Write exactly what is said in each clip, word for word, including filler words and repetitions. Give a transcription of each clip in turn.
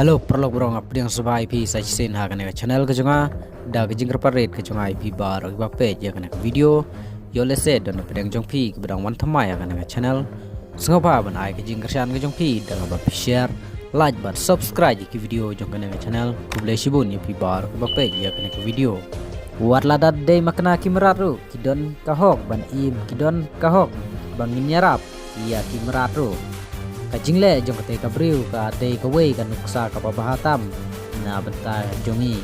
Hello paralok baroh, nga pdiang sngewbha ïa phi sa shisien ha kane ka channel ka jong nga. Da ka jingkyrpad rit ka jong nga ïa phi baroh kiba peit ïa kane ka video, ïoh lehse don na pdeng jong phi kiba dang wan thymmai ïa kane ka channel, sngewbha ban ai ka jingkyrshan ka jong phi da kaba phi share, like bad subscribe ïa ki video jong kane ka channel. Khublei shibun ïa phi baroh kiba peit ïa kane ka video. Wat la da dei makna ki mrad ruh ki don ka hok ban im, ki don ka hok ban ngin ïarap ïa ki mrad ruh. Ka jingleh jong katei ka briew ka dei kawei ka nuksa kaba bha tam na bynta jong ngi.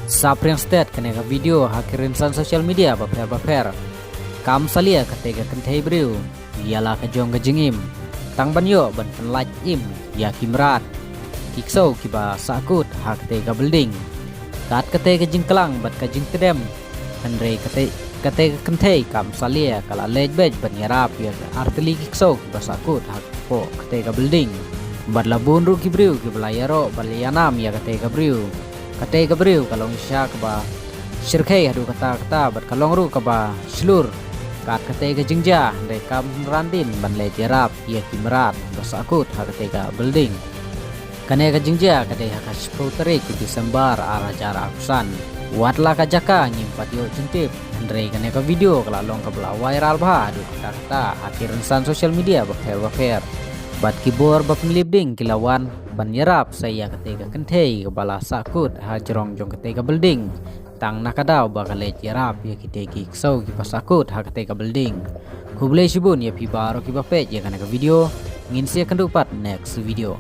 Saphriang stet kane ka video ha ki rynsan social media bapher bapher. Kam salia katei ka kynthei briew ïa la ka jong ka jingim, tang ban ïoh ban pynlait im ïa ki mrad, ki ksew kiba sahkut ha katei ka building. Kat katei ka jingklang bad ka jingtdem, hynrei katei, katei ka kynthei kam salia, ka la leit beit ban ïarap ïa ka artylli ki ksew kiba sahkut hapoh katei ka building. Bad la bun ruh ki briew kiba la ïaroh bad la ïanam ïa katei ka briew. Katei ka briew ka long shisha kaba shyrkhei haduh katta katta bad ka long ruh kaba shlur. Kat katei ka jingjia, hynrei kam ran dien ban leit ïarap ïa ki mrad ba sahkut ha katei ka building. Kane ka jingjia ka dei ha ka shiphew tarik u December ar hajar arphew san. Wat la ka jaka ngim pat ïoh jingtip, hynrei kane ka video ka la long kaba la viral bha haduh katta katta ha ki rynsan social media bapher bapher. Bad ki bor ba pynlip ding ki la wan ban ïarap sa ïa katei ka kynthei kaba la sahkut hajrong jong katei ka building, tang na ka daw ba ka leit ïarap ïa kitei ki ksew kiba sahkut ha katei ka building. Khublei shibun ïa phi baroh kiba peit ïa kane ka video. Ngin sa ïakynduh pat next video.